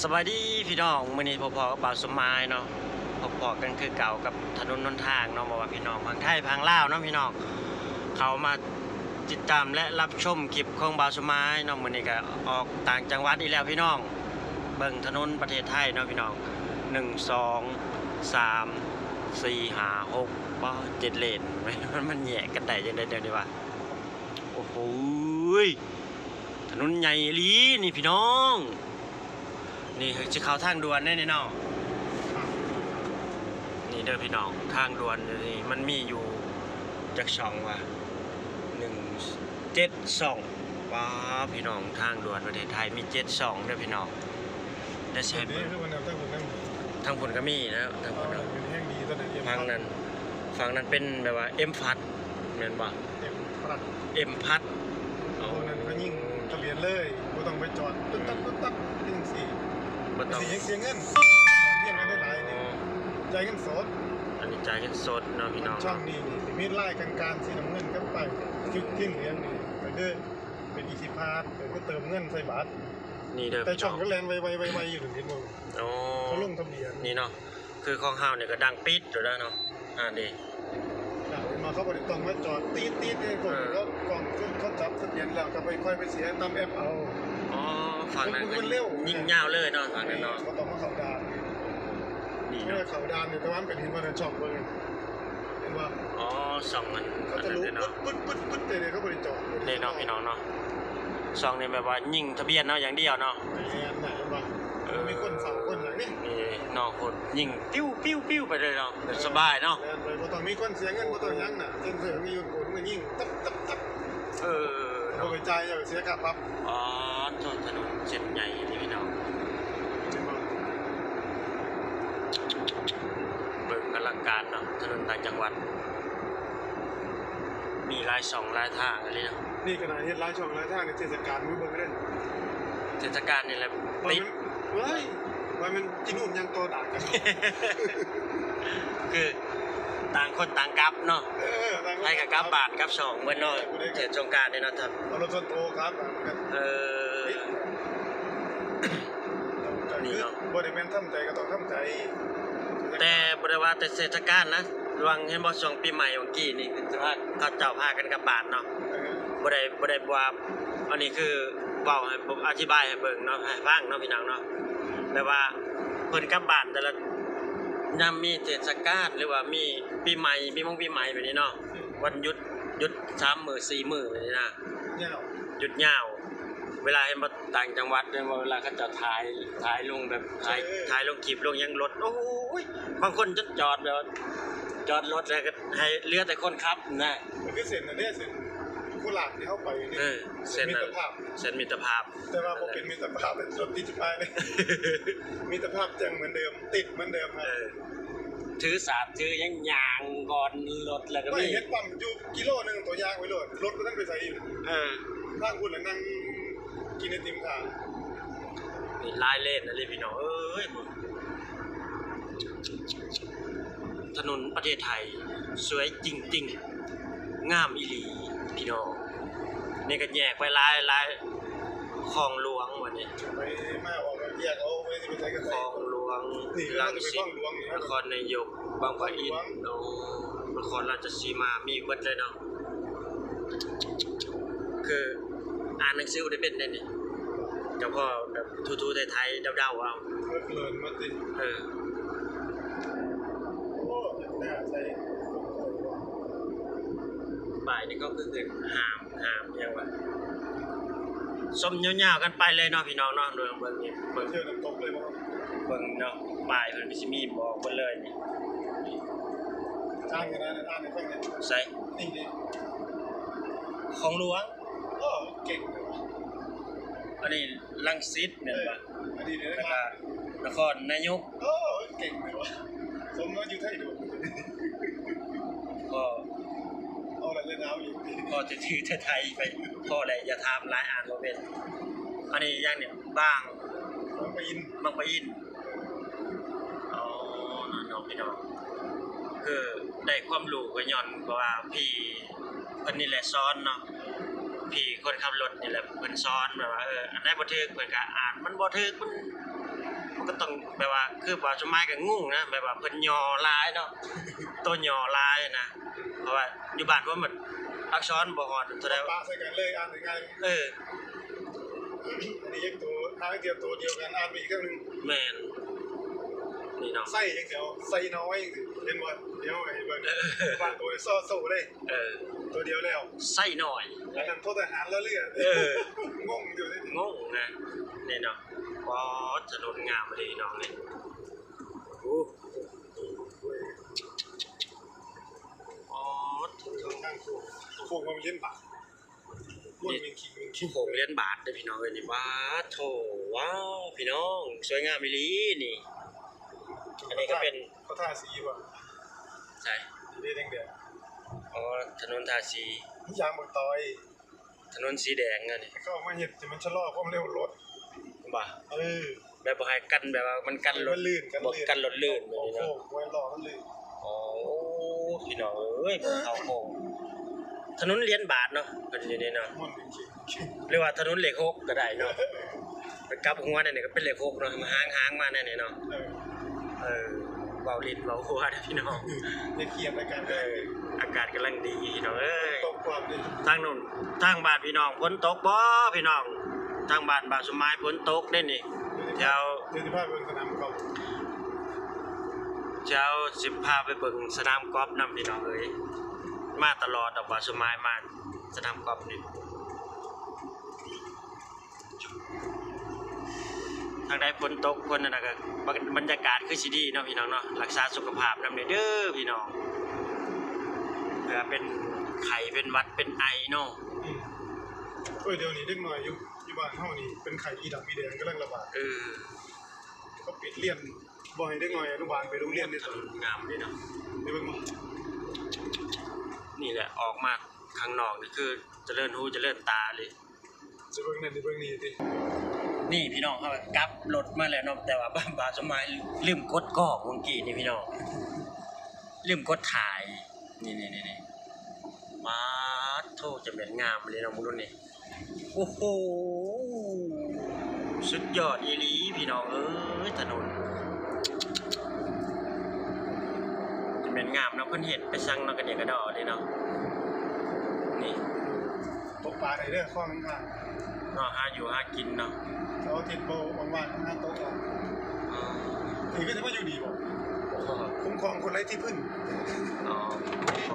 ສະບາຍດີພີ່ນ້ອງ, ມື້ນີ້ພົບພໍ້ກັບບ່າວສົມໝາຍເນາະ, ພົບພໍ້ກັນຄືເກົ່າກັບຖະໜົນຫົນທາງເນາະ, ບໍ່ວ່າພີ່ນ້ອງຝັ່ງໄທຝັ່ງລາວເນາະ ພີ່ນ້ອງເຂົ້າມາຕິດຕາມ ແລະ ຮັບຊົມຄລິບຂອງບ່າວສົມໝາຍເນາະ. ມື້ນີ້ກໍອອກຕ່າງຈັງຫວັດອີກແລ້ວພີ່ນ້ອງ, ເບິ່ງຖະໜົນປະເທດໄທເນາະພີ່ນ້ອງ, ໜຶ່ງ ສອງ ສາມ ສີ່ ຫ້າ ຫົກ ປ້າ ເຈັດເລນ, ມັນ ມັນແຍກກັນໄດ້ຈັ່ງໃດແນວນີ້ວະ? ໂອ້ໂຫ ຖະໜົນໃຫຍ່ອີ່ຫຼີນີ້ພີ່ນ້ອງ. ນີ້ຊິເຂົ້າທາງດ່ວນແດ່ນີ້ເນາະ. ນີ້ເດີພີ່ນ້ອງ, ທາງດ່ວນນີ້ມັນມີຢູ່ຈັກຊ່ອງວະ? ໜຶ່ງ ເຈັດຊ່ອງ. ປ້າ ພີ່ນ້ອງ, ທາງດ່ວນປະເທດໄທມີເຈັດຊ່ອງເດີພີ່ນ້ອງ. ແຕ່ຊິໃຫ້ເບິ່ງ ທາງພຸ້ນກໍມີນະ, ທາງພຸ້ນ ຝັ່ງນັ້ນ ຝັ່ງນັ້ນເປັນແບບວ່າເອັມພາສ ແມ່ນບໍ່? ເອັມພາສ ເອັມພາສ. ໂອ້ ໂຕນັ້ນກໍຍິງທະບຽນເລີຍ, ບໍ່ຕ້ອງໄປຈອດຕຶດຕັດ ຕຶດຕັດ ຈັ່ງຊີ້, ບໍ່ຕ້ອງ ມັນຊິເຮັດເສຍເງິນ. ລຽນກັນໄດ້ຫຼາຍນີ້ ຈ່າຍເງິນສົດ. ອັນນີ້ຈ່າຍເງິນສົດເນາະພີ່ນ້ອງ. ຊ່ອງນີ້ນີ້ຊິມີລາຍກາງໆ ສີນ້ຳເງິນກັບປ້າຍເຄງເຫຼືອງນີ້ ກໍຄືເປັນອີຊີພາສ, ກໍຄືເຕີມເງິນໃສ່ບັດ. ນີ້ເດີ ແຕ່ຊ່ອງກໍແລ່ນໄວໆໆໆຢູ່ ເຫັນບໍ່? ໂອ້ ເຂົາລົງທະບຽນນີ້ເນາະ. ຄືຂອງເຮົານີ້ກໍດັງປິດຢູ່ແລ້ວເນາະ. ອ່າ ນີ້ ເຂົາບໍ່ໄດ້ຕ້ອງມາຈອດຕີດໆ ເດ້. ພວກນີ້ ເອີ ເຂົາ ເຂົາຈັບທະບຽນແລ້ວກໍໄປ ຄ່ອຍໄປເສຍນຳແອັບເອົາ. ອໍ ຝັ່ງນັ້ນກໍຍິງຍາວເລີຍເນາະ ຝັ່ງນັ້ນເນາະ, ບໍ່ຕ້ອງມາເຂົ້າດ່ານ. ນີ້ເນາະ ເຂົ້າດ່ານນີ້ ແຕ່ວ່າມັນເປັນ ເຫັນບໍ່ ນັ້ນຊ່ອງເບິ່ງ ເຫັນບໍ່? ອໍ ຊ່ອງມັນ ເຂົາຈະຫຼຸດປຶດໆໆ ເດ້ ເຂົາບໍ່ໄດ້ຈອດເດ້ເນາະ ພີ່ນ້ອງເນາະ. ຊ່ອງນີ້ແບບວ່າຍິງທະບຽນເອົາຢ່າງດຽວເນາະ. ແມ່ນ ເຫັນບໍ່? ເອີ ມີຄົນເຝົ້າຄົນຫຍັງນີ້ ນີ້ເນາະ, ຄົນຍິງ ປິວໆໆ ໄປເລີຍເນາະ, ແບບສະບາຍເນາະ. ແມ່ນ ບໍ່ຕ້ອງມີຄົນເສຍເງິນ ບໍ່ຕ້ອງຫຍັງນະ, ເຊັນເຊີມີຢູ່ ໂອນມາຍິງ ຕັບໆໆ. ເອີ ບໍ່ໄປຈ່າຍ ຢ່າໄປເສຍຄ່າປັບ. ອໍ ໂທ້ ຖະໜົນເສັ້ນໃຫຍ່ນີ້ພີ່ນ້ອງ, ເບິ່ງອະລັງການເນາະ, ຖະໜົນຕ່າງຈັງຫວັດ ມີຫຼາຍຊ່ອງຫຼາຍທາງອີ່ຫຼີເນາະ. ນີ້ຂະໜາດເຮັດຫຼາຍຊ່ອງຫຼາຍທາງ ໃນເທດສະການ ເບິ່ງເດີ. ເທດສະການນີ້ແຫຼະຕິດ. ເອີຍ ວ່າແມ່ນຈີນູນຍັງຕໍ່ດ່ານກັນ. ຄືຕ່າງຄົນຕ່າງກັບເນາະ. ເອີ ໃຜກໍກັບບ້ານກັບຊ່ອງເບິດເນາະ. ເທດສົງການນີ້ເນາະ ເອົາລົດສ່ວນໂຕກັບ. ເອີ ນີ້ເນາະ ບໍ່ໄດ້ແມ່ນທຳໃຈກໍຕ້ອງທຳໃຈ. ແຕ່ບໍ່ໄດ້ວ່າແຕ່ເທດສະການນະ, ຫວ່າງ ເຫັນບໍ່ ຊ່ວງປີໃໝ່ຫວ່າງກີ້ນີ້ ເຂົາເຈົ້າພາກັນກັບບ້ານເນາະ. ເອີ ບໍ່ໄດ້ ບໍ່ໄດ້ວ່າ ອັນນີ້ຄືເວົ້າໃຫ້ ອະທິບາຍໃຫ້ເບິ່ງເນາະ ໃຫ້ຟັງເນາະ ພີ່ນ້ອງເນາະ. ແບບວ່າເພິ່ນກັບບ້ານແຕ່ລະຍາມມີເທດສະການ ຫຼືວ່າມີປີໃໝ່ ປີມົງປີໃໝ່ແບບນີ້ເນາະ, ວັນຢຸດ ຢຸດສາມມື້ສີ່ມື້ແບບນີ້ນະ. ຍາວ ຢຸດຍາວ. ເວລາເຫັນບໍ່ ຕ່າງຈັງຫວັດເຫັນບໍ່ ເວລາເຂົາເຈົ້າຖ່າຍ ຖ່າຍລົງແບບ ຖ່າຍ ເອີ ຖ່າຍລົງຄລິບລົງຫຍັງລົດ ໂອ້ຍ ບາງຄົນຈົນຈອດແບບວ່າ ຈອດລົດແລ້ວກໍໃຫ້ເຫຼືອແຕ່ຄົນຂັບນະ. ມັນຄືເສັ້ນນັ້ນເດ້ ເສັ້ນໂຄລາດທີ່ເຮົາໄປນີ້. ເອີ ເສັ້ນ ມິດຕະພາບ ເສັ້ນມິດຕະພາບ. ແຕ່ວ່າບໍ່ເປັນມິດຕະພາບ ລົດຕິດຊິບຫາຍເດ້. ມິດຕະພາບຍັງເໝືອນເດີມ ຕິດເໝືອນເດີມ. ເອີ ຖືສາດຖືຫຍັງ ຍ່າງກ່ອນລົດແລ້ວກໍມີ. ເຮັດປ້ຳຢູ່ກິໂລໜຶ່ງ ຕົວຢ່າງໄປໂລດ ລົດບໍ່ທັນໄປໃສຢູ່. ເອີ ທາງພຸ້ນລະນັ່ງກິນໄອຕິມຖ້າ. ນີ້ຫຼາຍເລນອີ່ຫຼີພີ່ນ້ອງເອີຍ. ຖະໜົນປະເທດໄທສວຍຈິງໆ ງາມອີ່ຫຼີພີ່ນ້ອງ. ນີ້ກໍແຍກໄປຫຼາຍ ຫຼາຍ ຄອງຫຼວງ ບັດນີ້ ໄປມາອອກແຍກເອົາ ໄປຊິໄປໃສກໍໄປ. ຄອງຫຼວງ ນີ້ ລັງສິດ ຄອງຫຼວງນີ້ ນະຄອນນາຍົກ ບາງປະອິນ ໂອ້ ນະຄອນລາຊະສີມາ ມີເບິດເລີຍເນາະ. ຄືອ່ານໜັງສືບໍ່ໄດ້ເປັນເດ້ນີ້ ກໍພໍແບບຖູໆໄຖໆ ເດົາໆ ເອົາ. ເອີ ໂອ້ ແຕ່ໃສ່ ປ້າຍນີ້ກໍຄື ຄືຫ້າມ ຫ້າມຫຍັງວະ. ຊົມຍາວໆກັນໄປເລີຍເນາະ ພີ່ນ້ອງເນາະ. ເບິ່ງ ເບິ່ງນີ້ ເບິ່ງ ທ່ຽວນ້ຳຕົກເລີຍບໍ່? ເບິ່ງເນາະ ປ້າຍເພິ່ນກໍຊິມີບອກເບິດເລີຍນີ້. ອ່ານກັນນະ ອ່ານໃຫ້ຟັງແດ່. ໃສ? ນີ້ ນີ້ ຄອງຫຼວງ. ໂອ້ ເກັ່ງເລີຍ. ອັນນີ້ລັງສິດແມ່ນບໍ່? ເອີ ອັນນີ້ເດ້ ແລ້ວກໍນະຄອນນາຍົກ. ໂອ້ ເກັ່ງເລີຍ ສົມວ່າຢູ່ໄທໂດນ. ພໍ ເອົາລະເລີຍນາວອີກ ພໍຈະຖືໄທໄປ ພໍແຫຼະ ຢ່າຖາມຫຼາຍ ອ່ານບໍ່ເປັນ. ອັນນີ້ຫຍັງນີ້ ບາງ ບາງປະອິນ ບາງປະອິນ. ອໍ ນັ້ນເນາະ ພີ່ນ້ອງ ຄືໄດ້ຄວາມຮູ້ກໍຍ້ອນ ເພາະວ່າພີ່ເພິ່ນນີ້ແຫຼະສອນເນາະ. ພີ່ຄົນຂັບລົດນີ້ແຫຼະເພິ່ນສອນ ແບບວ່າ ເອີ ອັນໃດບໍ່ຖືກເພິ່ນກໍອ່ານ ມັນບໍ່ຖືກ ມັນ ກໍຕ້ອງແບບວ່າ ຄືບ່າວສົມໝາຍກໍງົງນະ ແບບວ່າເພິ່ນຫຍໍ້ຫຼາຍເນາະ ໂຕຫຍໍ້ຫຼາຍນະ ເພາະວ່າຢູ່ບ້ານເພິ່ນມັນອັກສອນບໍ່ຮອດເທົ່າໃດ ປະໃສ່ກັນເລີຍ ອ່ານງ່າຍໆ ເອີ ອັນນີ້ຍັງໂຕ ຫາງດຽວໂຕດຽວກັນ ອ່ານໄປອີກເທື່ອໜຶ່ງ ແມ່ນ ນີ້ເນາະ ໄຊຈັ່ງຊີ້ ໄຊນ້ອຍຈັ່ງຊີ້ ເຫັນບໍ່? ດຽວໃຫ້ເບິ່ງ ເອີ ວ່າໂຕນີ້ ຊ ໂຊເດ້ ເອີ ໂຕດຽວແລ້ວ ໄຊນ້ອຍ ອັນນັ້ນໂທດທະຫານລະເລືອ ເອີ ງົງຢູ່ເດ້ ງົງນະ ນີ້ເນາະ ປາດ ຖະໜົນງາມອີ່ຫຼີນ້ອງເອີຍ ໂອ້ ປາດ ໂຄ້ງ ໂຄ້ງວ່າມັນຫຼຽນບາດ ໂຄ້ງຫຼຽນບາດເດີ້ພີ່ນ້ອງເອີຍນີ້ ປາດໂທ້ ວ້າວ ພີ່ນ້ອງ ສວຍງາມອີ່ຫຼີນີ້ ອັນນີ້ກໍເປັນ ເຂົາທາສີບໍ່? ໃສ? ເດ້ແດງໆ ອໍ ຖະໜົນທາສີ ຢາງບັກຕອຍ ຖະໜົນສີແດງອັນນີ້ ເຂົາເອົາມາເຮັດໃຫ້ມັນຊະລໍຄວາມເລັວລົດ ບໍ່? ເອີ ແບບບໍ່ໃຫ້ກັນ ແບບວ່າມັນກັນລົດ ໃຫ້ມັນລື່ນ ກັນ ບໍ່ ລື່ນ ກັນລົດລື່ນແບບນີ້ເນາະ ໂອ້ ພີ່ນ້ອງເອີຍ ເບິ່ງເຂົາໂຄ້ງ ຖະໜົນຫຼຽນບາດເນາະ ເພິ່ນຢູ່ນີ້ເນາະ ຫຼືວ່າຖະໜົນເລກຫົກກໍໄດ້ເນາະ ໄປກັບຫົວແນວນີ້ກໍເປັນເລກຫົກເນາະ ຫາງໆມາແນວນີ້ເນາະ ເອີ ເອີ ເວົ້າຫຼິ້ນເວົ້າຫົວເດີ້ພີ່ນ້ອງ ຢ່າຄຽດ ອາກາດ ເອີ ອາກາດກຳລັງດີພີ່ນ້ອງເອີຍ ຕົກພາບດີ ທາງໂນ້ນ ທາງບ້ານພີ່ນ້ອງຝົນຕົກບໍ່ພີ່ນ້ອງ? ທາງບ້ານບ່າວສົມໝາຍຝົນຕົກເດ້ນີ້ ດຽວ ດຽວຊິພາໄປເບິ່ງສະໜາມກອບ ດຽວຊິພາໄປເບິ່ງສະໜາມກອບນຳພີ່ນ້ອງເອີຍ ມາຕະຫຼອດດອກ ບ່າວສົມໝາຍມາສະໜາມກອບນີ້ ທາງໃດຝົນຕົກ ຝົນອັນນັ້ນກໍ ບັນຍາກາດຄືຊິດີເນາະພີ່ນ້ອງເນາະ ລັກສາສຸຂະພາບນຳແດ່ເດີ້ພີ່ນ້ອງ ເພື່ອເປັນໄຂ້ເປັນຫວັດເປັນໄອເນາະ ອືມ ໂອ້ຍ ດຽວນີ້ເດັກນ້ອຍຢູ່ ຢູ່ບ້ານເຮົານີ້ເປັນໄຂ້ອີ່ດຳອີ່ແດງກຳລັງລະບາດ ເອີ ເຂົາປິດຮຽນ ບໍ່ໃຫ້ເດັກນ້ອຍອະນຸບານໄປໂຮງຮຽນເດ້ ງາມເດ້ເນາະ ໄປເບິ່ງ ນີ້ແຫຼະ ອອກມາຂ້າງນອກນີ້ຄືຈະເລີນຫູຈະເລີນຕາເລີຍ ຊິເບິ່ງນັ້ນຊິເບິ່ງນີ້ຕິ ນີ້ພີ່ນ້ອງ ເຮົາກໍກັບລົດມາແລ້ວເນາະ ແຕ່ວ່າບ່າວສົມໝາຍລືມກົດກ້ອງເມື່ອກີ້ນີ້ພີ່ນ້ອງ ລືມກົດຖ່າຍ ນີ້ໆໆ ປາດໂທ້ ຈະແມ່ນງາມອີ່ຫຼີເນາະ ເບິ່ງດູນີ້ ໂອ້ໂຫ ສຸດຍອດອີ່ຫຼີພີ່ນ້ອງເອີຍ ຖະໜົນ ຈະແມ່ນງາມເນາະ ເພິ່ນເຮັດໄປສັງເນາະ ກະດຽກກະດໍເດ້ເນາະ ນີ້ ຕົກປາໄດ້ເດີ ຄອງຂ້າງໆ ເນາະ ຫາຢູ່ຫາກິນເນາະ ເສົາອາທິດບໍ່ວ່າງໆ ຫາຕົກເອົາ ອໍ ນີ້ຄືຊິມາຢູ່ນີ້ບໍ່? ຄຸ້ມຄອງຄົນໄຮ້ທີ່ເພິ່ງ ອໍ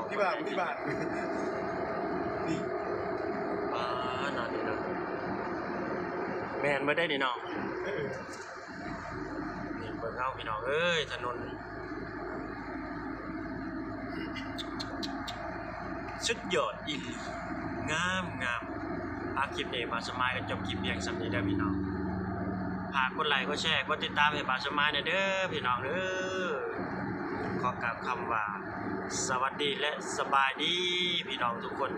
ທີ່ບ້ານ ທີ່ບ້ານ ນີ້ ປາດ ເນາະ ນີ້ເນາະ ແມ່ນເບິດເດ້ນີ້ເນາະ ເອີ ນີ້ເບິ່ງເອົາພີ່ນ້ອງເອີຍ ຖະໜົນ ສຸດຍອດອີ່ຫຼີ ງາມໆ ອາ ຄລິບນີ້ບ່າວສະໝາຍກໍຈົບຄລິບພຽງສ່ຳນີ້ເດີພີ່ນ້ອງ ຝາກກົດໄລກົດແຊ ກົດຕິດຕາມໃຫ້ບ່າວສະໝາຍແດ່ເດີພີ່ນ້ອງເດີ ຂໍກ່າວຄຳວ່າ ສະຫວັດດີ ແລະ ສະບາຍດີພີ່ນ້ອງທຸກຄົນ.